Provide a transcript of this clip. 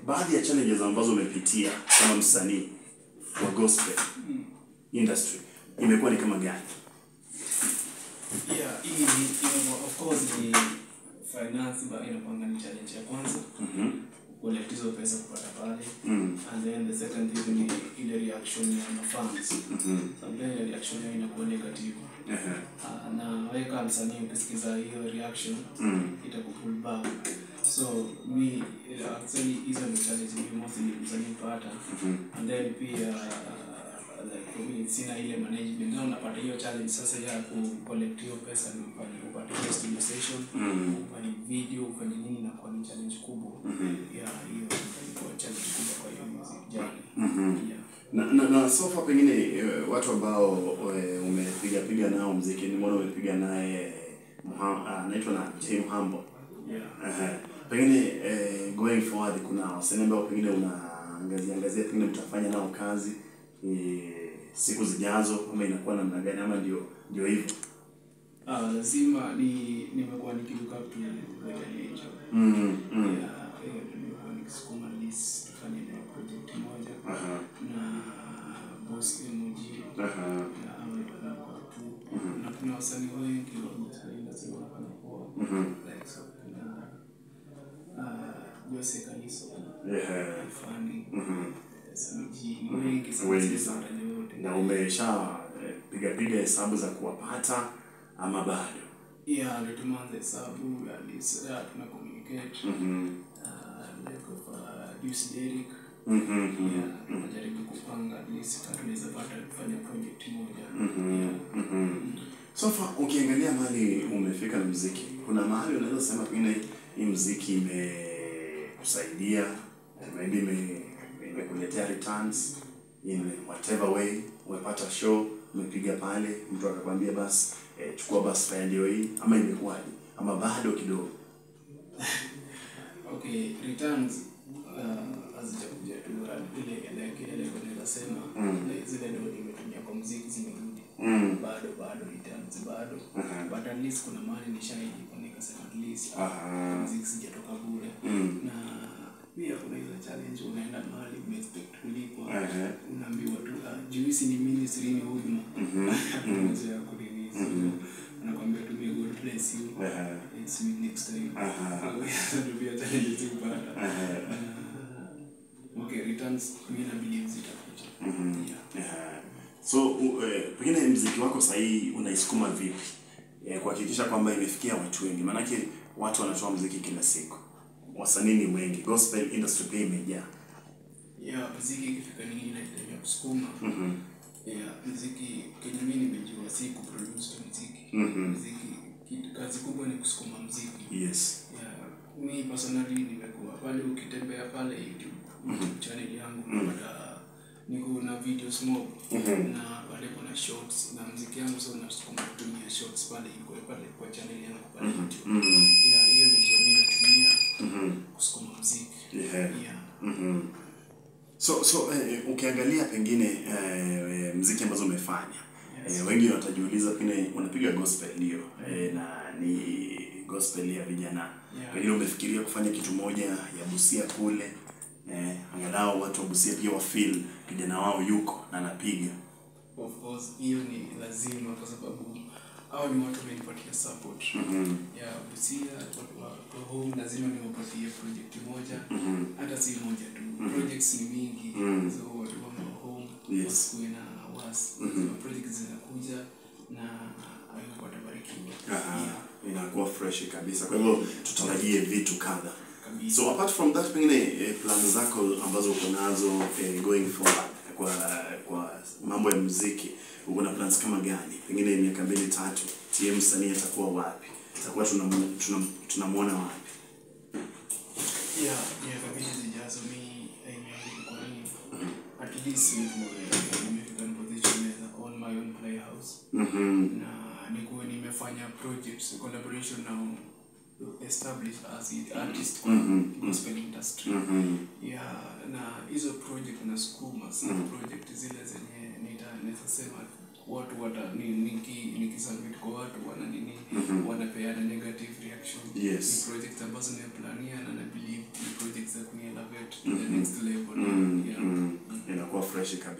Baadhi ya challenges ambazo umepitia kama msanii wa gospel industry imekuwa ni kama gani? Yeah, hii of course ni finance, but inakuanga ni challenge ya kwanza. Collect hizo pesa kupata pale. And then the second thing ni ile reaction ya mafans. Sometimes ile reaction yao inakuwa negative. Na wewe kama msanii ukisikiza hiyo reaction, itakupull back. So mi actually hizo ni challenge mi mostly msanii pata. And then pia like for me sina ile management. Na unapata hiyo challenge sasa ya ku collect hiyo pesa ndio ufanye, upate hiyo studio session, ufanye video, ufanye nini, na kwa ni challenge kubwa. Yeah, hiyo ilikuwa challenge kubwa kwa hiyo music journey. Yeah. Na so far pengine watu ambao umepiga piga nao muziki, nimeona umepiga naye anaitwa na J Muhambo. Yeah. Pengine going forward kuna wasanii ambao pengine unaangazia angazia pengine mtafanya nao kazi siku zijazo, ama inakuwa namna gani, ama ndio hivyo? Lazima ni nimekuwa nikilook up to Guardian Angel. Yeah, hiyo ndio nimekuwa nikisukuma at least tufanye naye project moja na Boss MOG. Yeah, hao ndio look up to. Na kuna wasanii wengi wa gospel industry wanafanya poa. Like so kuna Jose Kaliso, Fani, SMG, ni wengi sana. Wengi siwezi sana. kutaja wote. Na umesha piga piga hesabu za kuwapata ama bado? Yeah, ndio tumeanza hesabu, at least yeah, tuna communicate. Like of Deuce Derrick. Yeah, tunajaribu kupanga at least kama tunaweza pata kufanya project moja. Yeah. So far ukiangalia mahali umefika na muziki, kuna mahali unaweza sema pengine hii muziki imekusaidia, maybe imekuletea returns in whatever way, umepata show, umepiga pale, mtu akakwambia basi chukua basi fare ndio hii, ama imekuwaje? Ama bado kidogo? Okay, returns hazijakuja tu ile like ile level naweza sema like zile ndio nimetumia kwa muziki zimerudi. Bado returns bado. But at least kuna mahali nishailipa nikasema at least muziki sijatoka bure. Na pia kuna hizo challenge, unaenda mahali umeexpect kulipwa, unaambiwa tu juu hisi ni ministry, ni huduma, umezoea kunini, so anakwambia tu, "May God bless you, let's meet next time." So hizo ndio pia challenges kupata. Okay, returns mimi na believe zitakuja. Yeah. Yeah. So pengine mziki wako sahii unaisukuma vipi kuhakikisha kwamba imefikia watu wengi? Maanake watu wanatoa mziki kila siku, wasanii ni wengi, gospel industry pia imejaa. Yeah, muziki ikifika ni ile time ya kusukuma. Yeah, muziki kenye mimi nimejua si kuproduce tu muziki. Muziki kazi kubwa ni kusukuma muziki. Yeah, mi personally nimekuwa pale, ukitembea pale YouTube channel yangu unapata niko na videos mob na pale kuna shorts na muziki yangu, so nasukuma kutumia shorts pale, iko pale kwa channel yangu pale YouTube. Yeah, hiyo ndio njia mimi natumia kusukuma muziki. Yeah. So ukiangalia pengine mziki ambazo umefanya, wengi watajiuliza pengine unapiga gospel ndio, na ni gospel ya vijana. Pengine umefikiria kufanya kitu moja ya Busia kule, angalau watu wa Busia pia wa feel kijana wao yuko na anapiga? Of course hiyo ni lazima kwa sababu hao ni watu wamenipatia support. Ya Busia, watu wa home lazima niwapatie project moja. Hata si moja tu. Projects ni mingi. So watu wangu wa home wasikuwe na wasi. Lazima projects zinakuja na I hope watabarikiwa. Yeah. Inakuwa fresh kabisa. Kwa hivyo tutarajie vitu kadha. Kabisa. So apart from that, pengine plan zako ambazo uko nazo going forward kwa mambo ya muziki, uko na plans kama gani? Pengine miaka 2, 3, TM msanii atakuwa wapi? Atakuwa tunamuona wapi? Yeah, miaka 2 zijazo mi aim yangu ilikuwa ni at least nikuwe nimefika in position naweza own my own playhouse na nikuwe nimefanya projects collaboration na establish as an artist kwa gospel industry. Yeah, na hizo project nasukuma si project zile zenye naweza sema watu wata nikisubmit kwa watu wana nini, wanapeana negative reaction. Ni project ambazo nimeplania na na believe ni project za kunielevate. to the next level. Yeah. Inakuwa fresh kabisa.